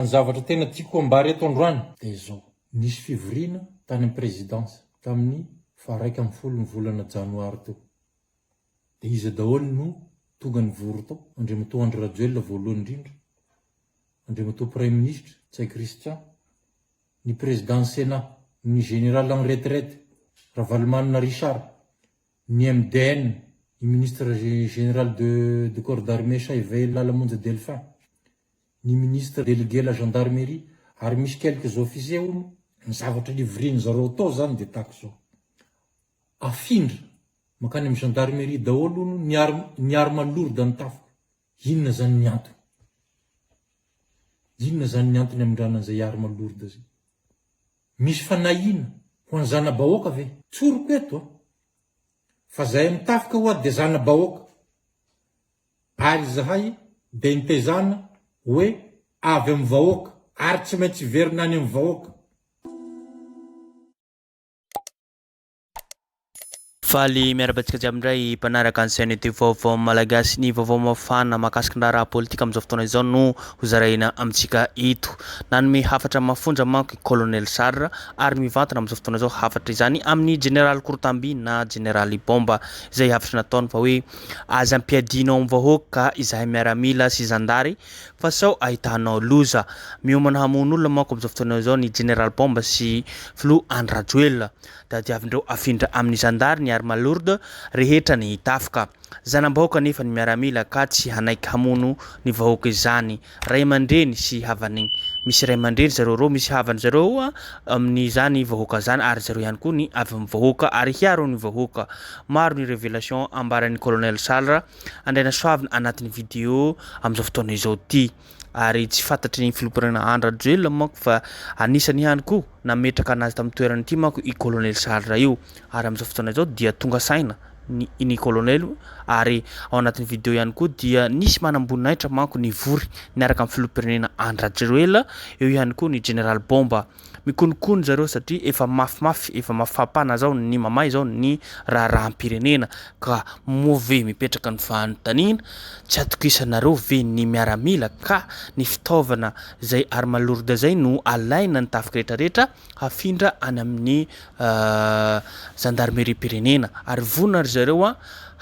Ny zavatra tena tiako ambara eto androany dia izao, nisy fivoriana tany amin'ny présidence tamin'ny faha 11 ny volana janoary teo. Dia iza daholo no tonga nivory tao? Andriamatoa Andry Rajoelina voalohany indrindra, Andriamatoa Praiminisitra Ntsay Christian, ny Président ny Sénat, ny Général en retraite Ravalomanana Richard, ny MDN, ny Ministre Général de de Corps d'Armée Chaiveil Lalamonja Delphin, ny ministre délégué la gendarmerie ary misy quelques officiers hono, ny zavatra nivorian'ny zareo tao zany dia tahaka izao, afindra mankany amin'ny gendarmerie daholo hono ny arme ny arme lourde ny tafika, inona zany ny antony? Inona zany ny antony amindrana an'izay arme lourde zay? Misy fanahiana ho an'ny zana-bahoaka ve? Tsoriko eto a! Fa zahay amin'ny tafika ho'a dia zana-bahoaka. Ary izahay dia nitezana hoe avy amin'ny vahoaka ary tsy maintsy hiverina any amin'ny vahoaka. Faly miarahaba antsika jiaby indray mpanaraka ny chaîne youtube vaovao malagasy. Ny vaovao mafana mahakasika ny raharaha politika amin'izao fotoana izao no hozaraina amintsika eto. Nanome hafatra mafonja manko i Colonel Charles ary mivantana amin'izao fotoana izao hafatra izany amin'ny Jeneraly Korotamby na Jeneraly Bomba izay hafatra nataony fa hoe Aza ampiadianao amin'ny vahoaka izahay miaramila sy zandary fa sao ahitanao loza. Miomana hamono olona manko amin'izao fotoana izao ny Jeneraly Bomba sy Filoha Andry Rajoelina. Tadiavindreo afindra amin'ny zandary ny armes lourdes rehetra ny tafika. Zanam-bahoaka anefa ny miaramila ka tsy hanaiky hamono ny vahoaka izany. Ray aman-dreny sy havany. Misy ray aman-dreny zareo reo, misy havany zareo amin'izany vahoaka zany ary zareo ihany koa ny avy amin'ny vahoaka ary hiaro ny vahoaka. Maro ny révélation ambaran'ny colonel Charles Andrianasoavina anatin'ny vidéo amin'izao fotoana izao ity. Ary tsy fantatry ny filoham-pirenena Andry Rajoelina manko fa anisany ihany koa nametraka anazy tamin'ny toerana ity manko i colonel Charles io. Ary amin'izao fotoana izao dia tonga saina ny ny colonel ary ao anatin'ny vidéo ihany koa dia nisy manamboninahitra manko nivory niaraka amin'ny filoham-pirenena Andry Rajoelina, eo ihany koa ny jeneraly Bomba. Mikonokono zareo satria efa mafimafy, efa mafampana zao ny mamay zao ny raharaham-pirenena ka moa ve mipetraka ny fanontaniana, tsy atokisanareo ve ny miaramila ka ny fitaovana zay arme lourde zay no alaina ny tafika rehetrarehetra hafindra any amin'ny zandarimeriam-pirenena ary vonona ry zareo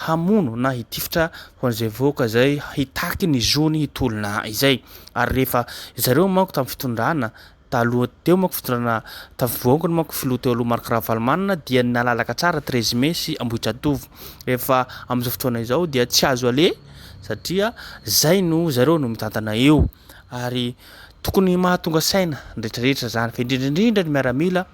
hamono na hitifitra ho an'izay vahoaka izay hitaky ny zony hitolona izay ary rehefa zareo manko tamin'ny fitondrana taloha teo manko fitondrana tafivoankony manko filoha teo aloha Marc Ravalomanana dia nalalaka tsara 13 mai sy Ambohijatovo rehefa amin'izao fotoana izao dia tsy azo aleha satria zay no zareo no mitantana eo ary Tokony mahatonga saina ny rehetra rehetra zany fa indrindra indrindra ny miaramila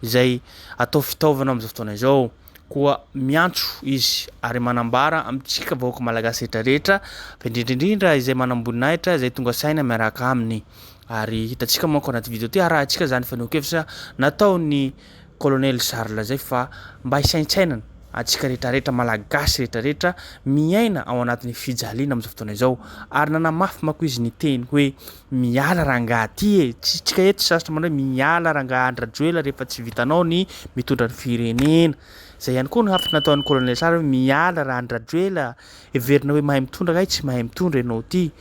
izay atao fitaovana amin'izao fotoana izao. Koa miantso izy ary manambara amintsika vahoaka malagasy rehetra rehetra fa indrindra indrindra izay manamboninahitra izay tonga saina miaraka aminy. Ary hitantsika manko anaty video ty arahantsika zany fanehoan-kevitra nataon'ny Colonel Charles zay fa mba hisaintsainana antsika rehetra rehetra malagasy rehetra rehetra miaina ao anatin'ny fijaliana amin'izao fotoana izao ary nanamafy manko izy niteny hoe miala rangaha ty e, tsy tsika eto sasatra manao hoe miala rangaha Andry Rajoelina rehefa tsy vitanao ny mitondra ny firenena, zay ihany koa no hafatra nataon'ny Colonel Charles hoe miala ra Andry Rajoelina heverina hoe mahay mitondra kay tsy mahay mitondra ianao ty,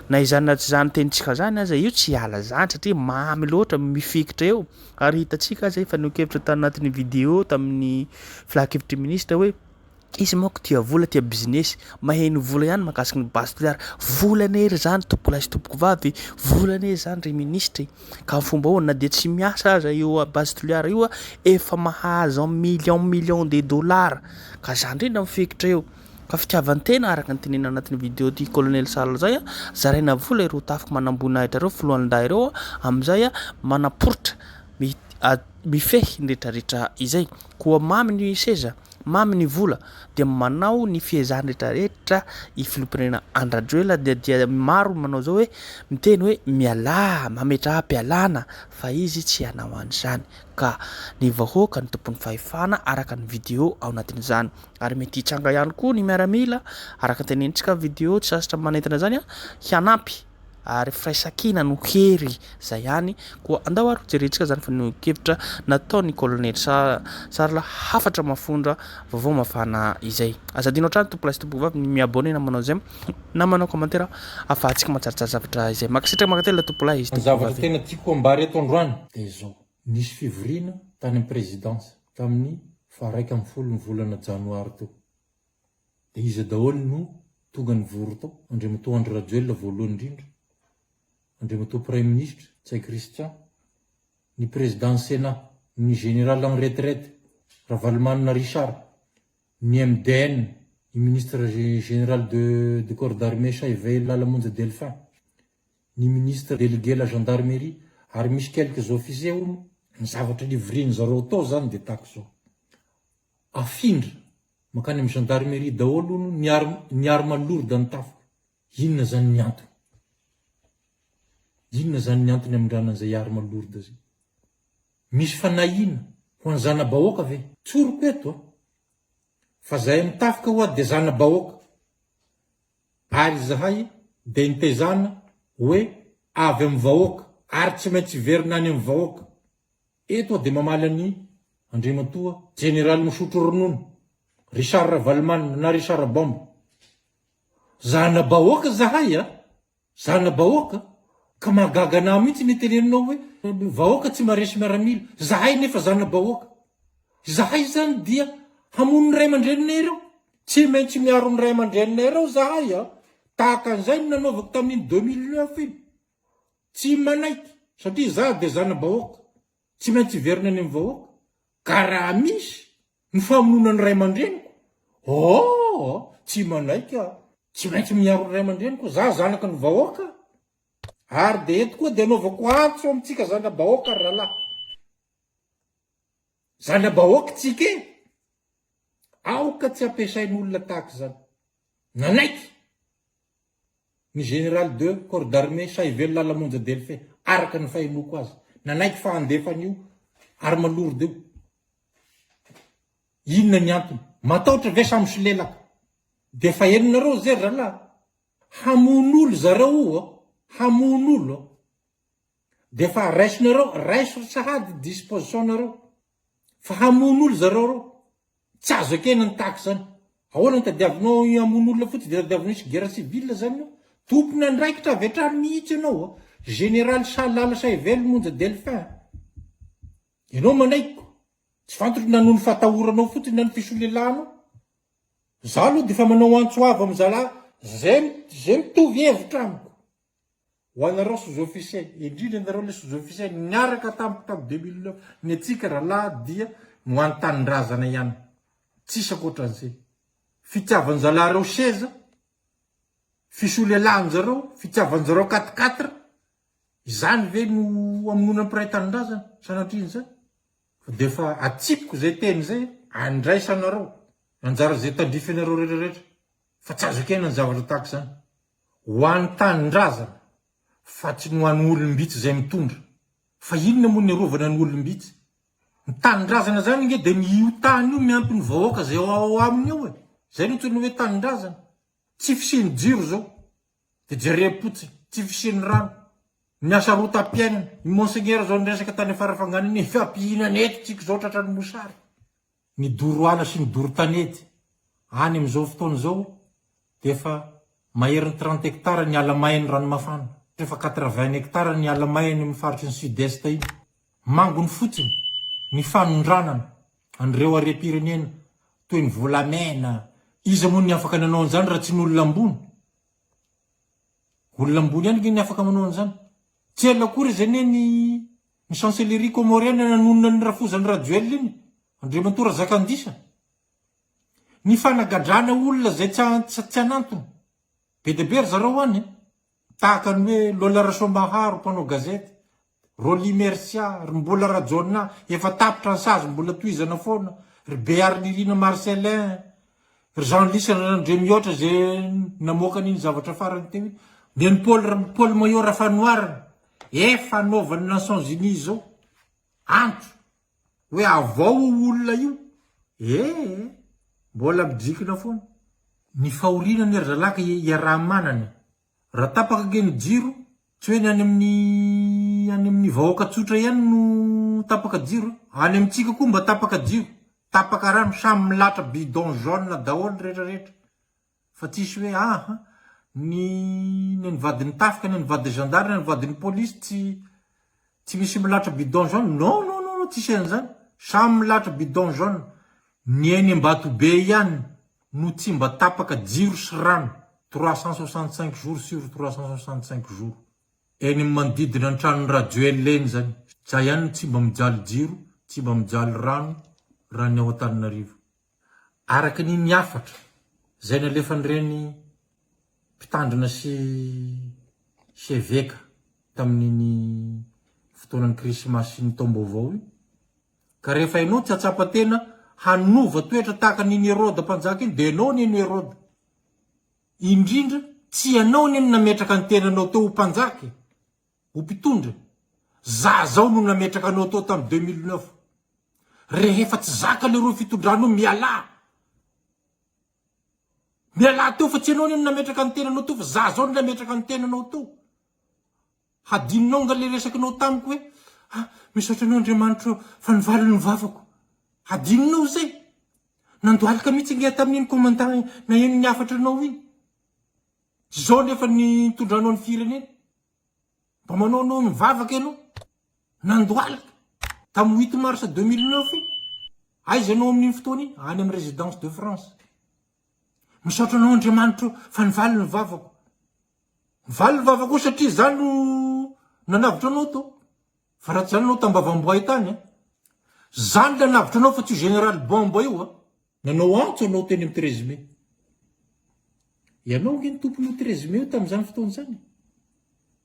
na izany na tsy izany tenintsika zany aza io tsy hiala zany satria mamy loatra mifikitra eo. Ary hitantsika aza efa nihoa-kevitra tanatin'ny vidéo tamin'ny filan-kevitry ny minisitra hoe izy manko tia vola, tia business, maheno vola ihany mahakasika ny base toliara, vola anie ry zany tompokolahy sy tompokovavy, vola anie zany ry minisitra e, ka amin'ny fomba ahoana na dia tsy miasa aza io base toliara io efa mahazo en million million de dollars, ka zany indrindra mifikitra eo. Ka fitiavan-tena araka ny tenenina anatin'ny vidéo ity colonel Charles zay a, zaraina vola ireo tafika manamboninahitra ireo, foloalindahy ireo amin'izay a manaporitra mifehy ny retraretra izay. Koa mamy ny seza, mamy ny vola dia manao ny fiezahany retraretra i filoham-pirenena Andry Rajoelina dia dia maro ny manao zao hoe miteny hoe mialà, mametraha am-pialana fa izy tsy hanao an'izany ka ny vahoaka no tompon'ny fahefana araka ny vidéo ao anatin'izany. Ary mety hitranga ihany koa ny miaramila, araka ny tenenintsika video, tsy sasatra manentana izany, hanampy. Ary firaisankina no hery zay ihany. Koa andao ary hojerentsika zany fanehoan-kevitra nataon'ny Colonel Charles hafatra mafondra vaovao mafana izay. Aza adino hatrany tompolahy sy tompovavy ny mi-abonner na manao j'aime na manao commentaire afahantsika mahatsaratsara zavatra izay. Mankasitraka mankatelina tompolahy sy Ny zavatra tompovavy. tena tiako ambara eto androany dia izao, nisy fivoriana tany amin'ny présidence tamin'ny faha 11 ny volana janoary teo. Dia iza daholo no tonga nivory tao? Andriamatoa Andry Rajoelina voalohany indrindra, Andriamatoa Praiminisitra Ntsay Christian, ny Président Sénat, ny Général en retraite Ravalomanana Richard, ny MDN, ny Ministre Général de de Corps d'Armée Sahivelo Lalamonja Delphin, ny Ministre Délégué la Gendarmerie ary misy quelques officiers hono. Ny zavatra nivorian'ny zareo tao zany dia tahaka izao. Afindra mankany amin'ny gendarmerie daholo hono ny arme ny arme lourde ny tafika. Inona zany ny antony? Inona zany ny antony amindrana an'izay arme lourde zay? Misy fanahiana ho an'ny zana-bahoaka ve? Tsoriko eto a! Fa zahay mitafika ho'a dia zana-bahoaka. Ary izahay dia nitaizana hoe avy amin'ny vahoaka ary tsy maintsy hiverina any amin'ny vahoaka. Eto aho dia mamaly an'i Andriamatoa Jeneraly misotro ronono, Richard Ravalomanana na Richard Bomba. Zana-bahoaka zahay a! Zana-bahoaka! Ka mahagaga anah mihitsy ny iteneninao hoe vahoaka tsy maharesy miaramila. Zahay nefa zana-bahoaka. Izahay izany dia hamono ny ray aman-dreninay ireo. Tsy maintsy miaro ny ray aman-dreninay ireo zahay a! Tahaka an'izay no nanaovako tamin'iny 2009 iny. Tsy manaiky satria za dia zana-bahoaka, tsy maintsy hiverina any amin'ny vahoaka, ka raha misy ny famonoana ny ray aman-dreniko, oh! tsy manaiky aho, tsy maintsy miaro ny ray aman-dreniko, za zanaky ny vahoaka, ary dia eto koa dia anaovako antso amintsika zana-bahoaka ry rahalahy, zana-bahoaka tsika e, aoka tsy ampiasain'olona tahaka izany, nanaiky. Ny Général de corps d'armée Sahivelo Lalamonja Delphin, araka ny fahenoako azy, nanaiky fa handefa an'io arme lourde io. Inona ny antony? Matahotra ve sa misolelaka? Dia efa henonareo izay ry zalahy? Hamono olo zareo io a! Hamono olo a! Dia efa raisinareo, raiso sahady disposition nareo fa hamono olo zareo reo. Tsy azo ekena ny tahaka izany. Ahoana no tadiavinao hamono olona fotsiny dia tadiavinao hisy guerre civile zany ianao? Tompon'andraikitra avy hatrany mihitsy ianao a! Général Salala Sahivelo Monja Delphin. Ianao manaikiko. Tsy fantatro na noho ny fatahoranao fotsiny na ny fisolelahanao. Za aloha dia efa manao antso avo amin'ny zalahy zay zay mitovy hevitra amiko. Ho anareo sous-officier, indrindra ianareo le sous-officier niaraka tamiko tamin'ny 2009, ny antsika rahalahy dia ny ho an'ny tanindrazana ihany. Tsisy ankoatran'izay. Fitiavan-jalahy reo seza, fisolelahan-jareo, fitiavan-jareo quatre quatre, izany ve no hamonoana ny mpiray tanindrazana? Sanatrian'izany? Fa dia efa atsipiko izay teny izay, andraisanareo anjara izay tandrify anareo rehetra rehetra, fa tsy azo ekena ny zavatra tahaka izany. Ho an'ny tanindrazana fa tsy ny ho an'ny olom-bitsy izay mitondra. Fa inona moa ny arovana ny olom-bitsy? Ny tanindrazana izany ange dia ny io tany io miampy ny vahoaka izay ao aminy ao e! Izay no antsoina hoe tanindrazana. Tsy fisian'ny jiro izao dia jerem-potsiny, tsy fisian'ny rano, ny hasarotam-piainana. I Monseigneur izao niresaka tany Farafangana iny, efa mpihinana eto tsika izao tratran'ny mosary. Ny doro ala sy ny doro tanety any amin'izao fotoana izao dia efa maherin'ny 30 hectares ny ala may any Ranomafana. Efa 80 hectares ny ala may any amin'ny faritry ny Sud Est iny. Mangony fotsiny ny fanondranana an'ireo harem-pirenena toy ny volamena. Iza moa ny afaka nanao an'izany raha tsy ny olona ambony? Olona ambony ihany ange ny afaka manao an'izany. Tsy ela akory izy anie ny ny chancellerie comorienne nanonona ny rafozan'i Rajoelina iny, Andriamatoa Razakandisa. Ny fanagadrana olona izay tsy tsy an'antony. Be dia be ry zareo any e. Tahaka ny hoe Lola Rasoamaharo mpanao gazety, Rolly Mercia, ry Mbola Rajaonah, efa tapitra ny sazy mbola tohizana foana, ry Beharinirina Marcellin, ry Jean Lisy Randriamihoatra izay namoaka an'iny zavatra farany teo iny, dia ny Paul Paul Maillot Rafanoharana, efa anaovan'ny Nations Unies izao antso hoe avao io olona io, ee, mbola midrikina foana. Ny fahoriana anie ry zalahy ka iaraha-manana e. Raha tapaka ange ny jiro. Tsy hoe ny any amin'ny any amin'ny vahoaka tsotra ihany no tapaka jiro, any amintsika koa mba tapaka jiro, tapaka rano, samy milatra bidon jaune daholo ny rehetra rehetra. Fa tsisy hoe aha, ny ny an'ny vadin'ny tafika, ny an'ny vadin'ny gendarme, ny an'ny vadin'ny polisy tsy tsy misy milatra bidon jaune. Non non non non tsisy an'izany. Samy milatra bidon jaune. Ny eny Ambatobe ihany no tsy mba tapaka jiro sy rano 365 jours sur 365 jours. Eny amin'ny manodidina ny tranon'i Rajoelina eny izany. Za ihany no tsy mba mijaly jiro, tsy mba mijaly rano raha ny ao Antananarivo. Araka ny ny hafatra izay nalefan'ireny mpitandrina sy sy eveka tamin'iny fotoanan'ny krismasy sy ny taom-baovao iny, ka rehefa ianao tsy hahatsapa tena hanova toetra tahaka an'iny Heroda mpanjaka iny dia ianao anie no Heroda. Indrindra tsy ianao anie no nametraka ny tenanao teo ho mpanjaka e, ho mpitondra. Za zao no nametraka anao teo tamin'ny 2009. Rehefa tsy zaka leroa fitondranao mialà. Mialà teo fa tsy ianao anie no nametraka ny tenanao teo fa za zao no nametraka ny tenanao teo. Hadinonao nga le resakinao tamiko hoe ah misaotra anao Andriamanitra fa nivaly ny vavako. Hadinonao zay? Nandohalika mihitsy nge tamin'iny commandant naheno ny hafatra anao iny. Zao nefa ny nitondranao ny firenena. Mba manaonao mivavaka ianao. Nandohalika. Tamin'ny huit mars 2009 iny. Aiza ianao amin'iny fotoana iny? Any amin'ny résidence de France. Misaotra anao Andriamanitra fa nivaly ny vavako. Mivaly ny vavako satria za no nanavotra anao tao. Fa raha tsy zany anao tambavamboay tany a. Za no nanavotra anao fa tsy io général bomba io a. Nanao antso anao teny amin'ny 13 mai. Ianao ange ny tompon'io 13 mai io tamin'izany fotoana izany.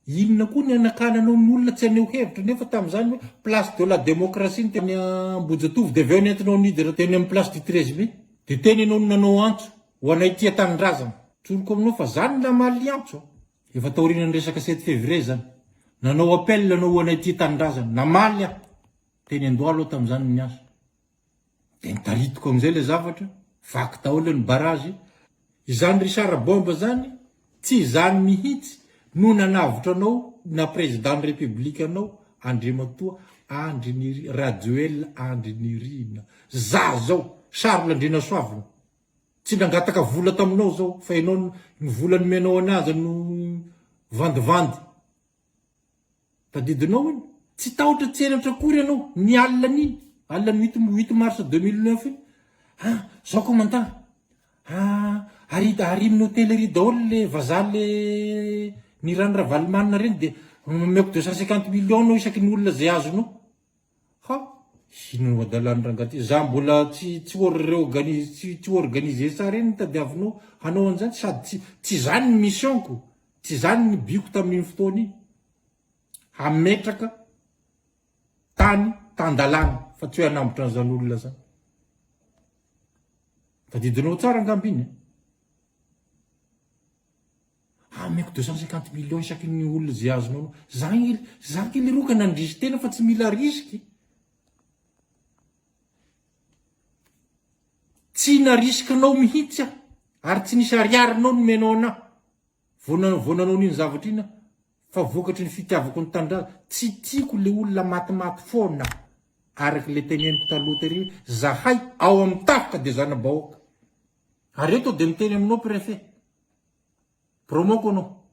Inona koa ny hanakananao ny olona tsy haneho hevitra nefa tamin'izany hoe place de la démocratie ny teny Ambohijatovo dia avy eo nentinao nidina teny amin'ny place du 13 mai. Dia teny ianao no nanao antso ho anay tia tanindrazana. Tsoriko aminao fa za no namaly antso a. Efa taorian'ny resaka sept février izany. Nanao appel anao ho anay tia tanindrazana. Namaly aho. Teny Andohalo aho tamin'izany no niasa. Dia nitaritiko amin'izay ilay zavatra, vaky daholo ny barrage. Izany Richard Bomba izany, tsy izany mihitsy no nanavotra anao na président ny République anao Andriamatoa Andry Nirina, Rajoelina Andry Nirina. Za zao, Charles Andrianasoavina, tsy nangataka vola taminao zao fa ianao ny vola nomenao anah aza no vandivandy. Tadidinao iny? Tsy tahotra tsy henatra akory ianao ny alina an'iny, alina ny huit huit mars 2009 iny. Ah, zao commandant, ah, ary ary amin'ny hôtely ery daholo le vazaha le nirany Ravalomanana reny dia omeko 250 millions anao isaky ny olona zay azonao. Ha! Inona no hadalany rangahy ty? Za mbola tsy tsy reorganise tsy tsy organiser tsara iny no tadiavinao hanao an'izany sady tsy tsy izany ny mission-ko, tsy izany ny but-ko tamin'iny fotoana iny. Hametraka tany tan-dalàna fa tsy hoe hanambotra an'izany olona izany. Tadidinao tsara angamba iny e? Ameko 250 millions isaky ny olona izay azonao. Za nge, za nge leroa ka nandrisy tena fa tsy mila risque. Tsy narisque anao mihitsy aho ary tsy nisy ariarinao nomenao anah vao vao nanao an'iny zavatra iny aho fa vokatry ny fitiavako ny tanindrazana. Tsy tiako le olona matimaty foana araka le teneniko taloha tery hoe zahay ao amin'ny tafika dia zana-bahoaka. Ary eto dia miteny aminao préfet. Promoko anao.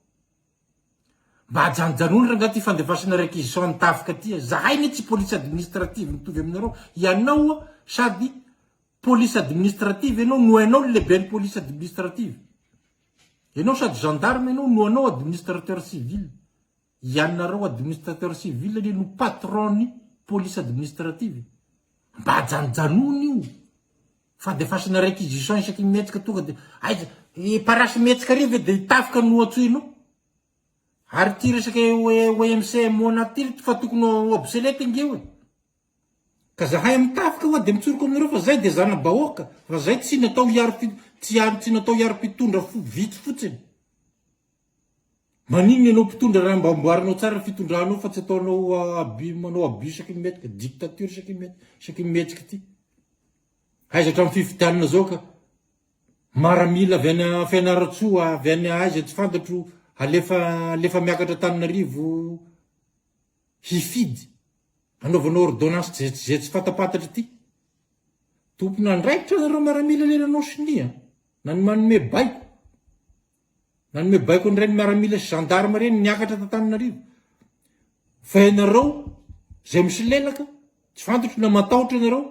Mba ajanonjanony rangahy ty fandefasana réquisition ny tafika ty a. Zahay ne tsy police administrative mitovy aminareo. Ianao sady police administrative ianao no hainao ny lehiben'ny police administrative. Ianao sady gendarme ianao no anao administrateur civil. Ianareo administrateur civil anie no patron ny police administrative. Mba ajanonjanony io. Fandefasana réquisition isaky ny mihetsika tonga de aiza e parasy mihetsika ary ve de hitafika no antsoinao? Ary ity resaka OMC Mona ity fa tokony ho obsolète nge io e. Ka zahay amin'ny tafika hoa de mitsoroko aminareo fa zay de zana-bahoaka fa zay tsy natao hiaro tsy hiaro tsy natao hiaro mpitondra fo vitsy fotsiny. Maninona ianao mpitondra raha mba amboarinao tsara ny fitondranao fa tsy ataonao abus manao abus isaky ny mihetsika dictature isaky ny mihetsika isaky ny mihetsika ity. Aiza hatramin'ny fifidianana zao ka maramila avy any Fianarantsoa avy any aiza tsy fantatro. Alefa alefa miakatra Antananarivo hifidy, anaovana ordonnance ze ze tsy fantapantatra ity. Tompon'andraikitra nareo miaramila le nanao sonia, na ny manome baiko. Nanome baiko an'ireny miaramila sy gendarme ireny niakatra t'Antananarivo. Fa ianareo izay misolelaka, tsy fantatro na matahotra ianareo,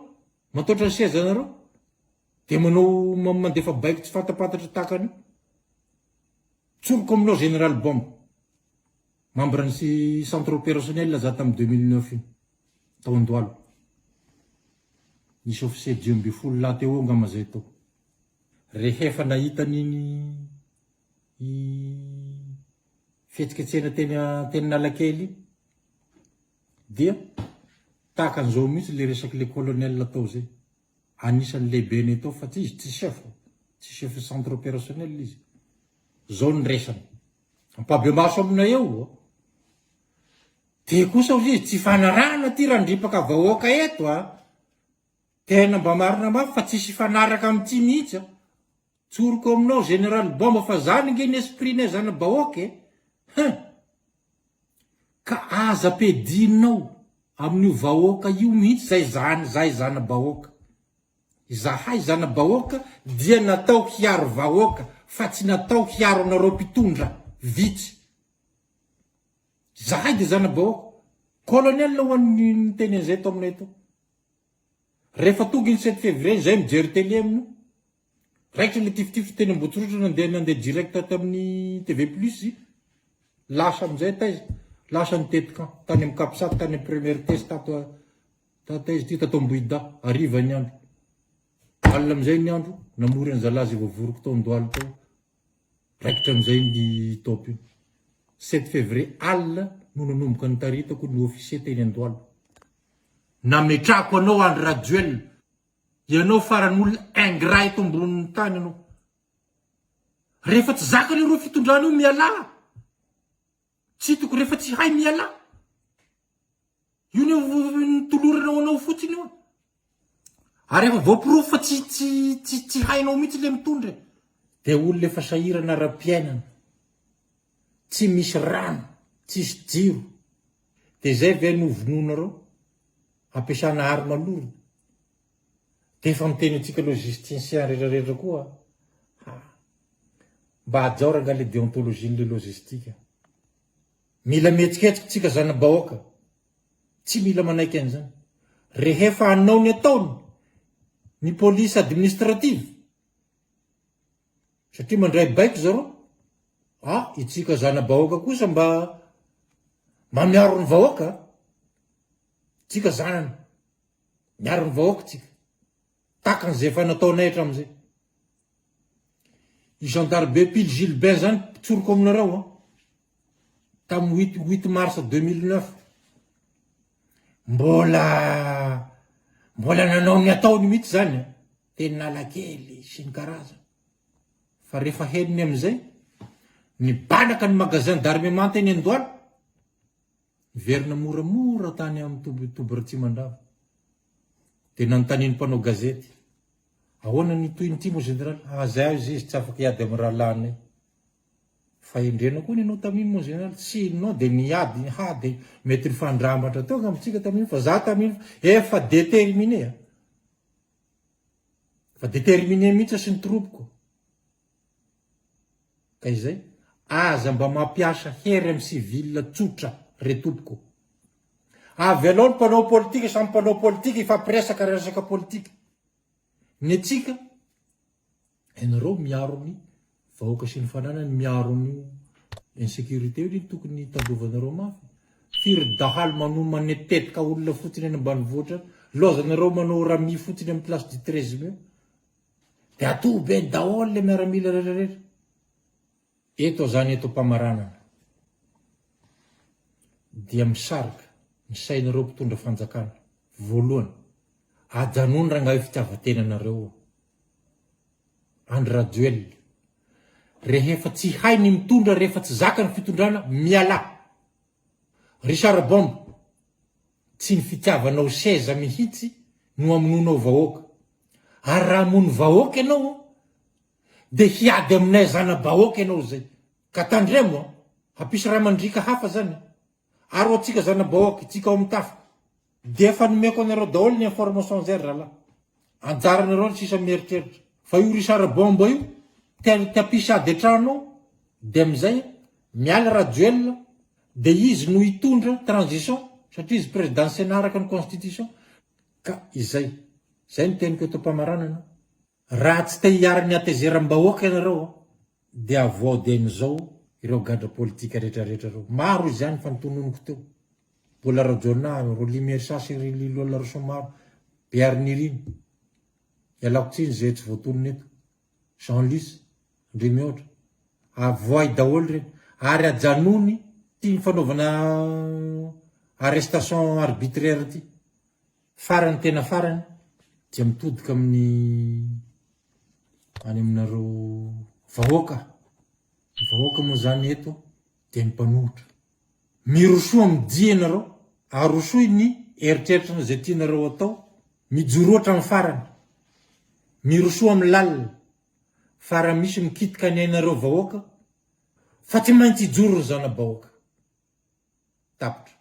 matahotra ny sezanareo, dia manao mandefa baiko tsy fantapantatra tahaka an'io. Tsoriko aminao Général Bomba, membre ny centre opérationnel za tamin'ny 2009 iny, tao Andohalo. Nisy officier 15 lahy teo eo angamba zay tao. Rehefa nahita an'iny fihetsiketsehana teny teny Analakely iny dia tahaka an'izao mihitsy le resak'le colonel tao zay. Anisan'ny lehibenay tao fa tsy izy tsy chef, tsy chef centre opérationnel izy. Zao ny resany. Ampahibemaso aminay eo. Dia kosa hozy izy tsy ifanarahana ty randripaka vahoaka eto a. Tena mba marina mafy fa tsisy hifanaraka amin'ity mihitsy a! Tsoriko aminao Général Bomba fa zany nge ny esprit-nay zana-bahoaka e! Hein! Ka aza ampiadinao amin'io vahoaka io mihitsy zay zany zahay zana-bahoaka. Izahay zana-bahoaka dia natao hiaro vahoaka fa tsy natao hiaro anareo mpitondra vitsy. Izahay dia zana-bahoaka. Colonel ho'a niteny an'izay tao aminay tao. Rehefa tonga iny sept février iny zay mijery télé amin'io. Raikitra le tifitifitra teny Ambohitsirohitra nandeha nandeha direct tamin'ny TV plus. Lasa amin'izay taiza? Lasa nitety camp tany amin'ny Capsat tany amin'ny première test tato taiza ity tato Ambohidahy. Hariva ny andro. Alina amin'izay ny andro namory an'zalahy izay voavoriko tao Andohalo tao. Raikitra amin'izay ny top io. Sept février alina no nanomboka nitaritako ny officier teny Andohalo. Nametrahako anao Andry Rajoelina, ianao farany olona ingrat eto ambonin'ny tany ianao. Rehefa tsy zakany ireo fitondrana io mialà. Tsy hitako rehefa tsy hay mialà. Io ny tolorana ho anao fotsiny io. Ary efa voaporofo fa tsy tsy tsy tsy hainao mihitsy le mitondra e. Dia olona efa sahirana ara-piainana, tsy misy rano, tsisy jiro, Dia izay ve no vonoinareo? Ampiasana arme lourde? Dia efa miteny antsika logisticien rehetra rehetra koa ha. Mba hajao rangah le déontologie n'le logistique. Mila mihetsiketsika tsika zana-bahoaka. Tsy mila manaiky an'izany. Rehefa hanao ny ataony ny police administrative Satria mandray baiko zareo. Ah, itsika zana-bahoaka kosa mba mba miaro ny vahoaka. Tsika zanany. Miaro ny vahoaka tsika. Takany izay efa nataonay hatramin'izay. I gendarme be Pily Gilbert zany tsoriko aminareo an. Tamin'ny 8 8 mars 2009. Mbola mbola nanao ny ataony mihitsy zany an. Teny Analakely sy ny karazany. Fa rehefa henony amin'izay, nibanaka ny magasin d'armement teny Andohalo, niverina moramora tany amin'ny toby toby Ratsimandrava. Dia nanontanian'ny mpanao gazety, ahoana ny tohin'ity mon général? Ah, zay izy izy tsy afaka hiady amin'ny rahalahinay. Fahendrena koa ny anao tamin'iny mon général, si non dia niady, ha dia mety nifandrambatra teo angamba tsika tamin'iny fa za tamin'iny efa déterminé a. Fa déterminé mihitsy sy ny troupe-ko. Ka izay, aza mba mampiasa hery amin'ny civil tsotra re tompoko. Avelao ny mpanao politika samy mpanao politika hifampiresaka resaka politika. Ny antsika, ianareo miaro ny Vahoaka sy ny fananany miaro an'io insécurité io anie tokony hitandrovanareo mafy. Firy dahalo manohy manetetika olona fotsiny any ambanivohitra any. Lozanareo manao rami fotsiny amin'ny place du 13 mai eo. Dia atoby eny daholo le miaramila rehetra rehetra. Eto zany eto am-pamaranana dia misarika ny sainareo mpitondra fanjakana. Voalohany, ajanony rangahy io fitiavan-tenanareo io. Andry Rajoelina. Rehefa tsy hay ny mitondra, rehefa tsy zaka ny fitondrana, mialà. Richard Bomba, tsy ny fitiavanao seza mihitsy no hamonoanao vahoaka. Ary raha hamono vahoaka ianao, dia hiady aminay zana-bahoaka ianao izay. Ka tandremo an! Hampisy ray aman-driaka hafa zany. Ary ho antsika zana-bahoaka, itsika ao amin'ny tafika, dia efa nomeko anareo daholo ny information zay ry zalahy. Anjaranareo ny sisa mieritreritra. Fa io Richard Bomba io, te te hampisy ady an-trano ao, dia amin'izay miala Rajoelina, dia izy no hitondra transition, satria izy président Sénat araka ny constitution. Ka izay. Izay no teniko eto am-pamaranana. Raha tsy te hiharan'ny hatezeram-bahoaka ianareo dia avoaho dieny izao ireo gadra politika rehetra rehetra ireo. Maro izy any fa notononiko teo. Mbola Rajaonah, Rolly Mercia sy ry Lilola Rasoamaro, Beharinirina. Ialako tsiny izay tsy voatonona eto. Jean Luce, Andriamihoatra. Avoahy daholo ireny. Ary ajanony ity fanaovana arrestation arbitraire ity. Farany tena farany dia mitodika amin'ny any aminareo vahoaka, ny vahoaka moa zany eto dia ny mpanohitra. Mirosoa amin'ny dia ianareo, arosoy ny eritreritrana izay tianareo atao, mijoroa hatramin'ny farany, mirosoa amin'ny lalina, fa raha misy mikitika ny ainareo vahoaka fa tsy maintsy hijoro ny zana-bahoaka. Tapitra.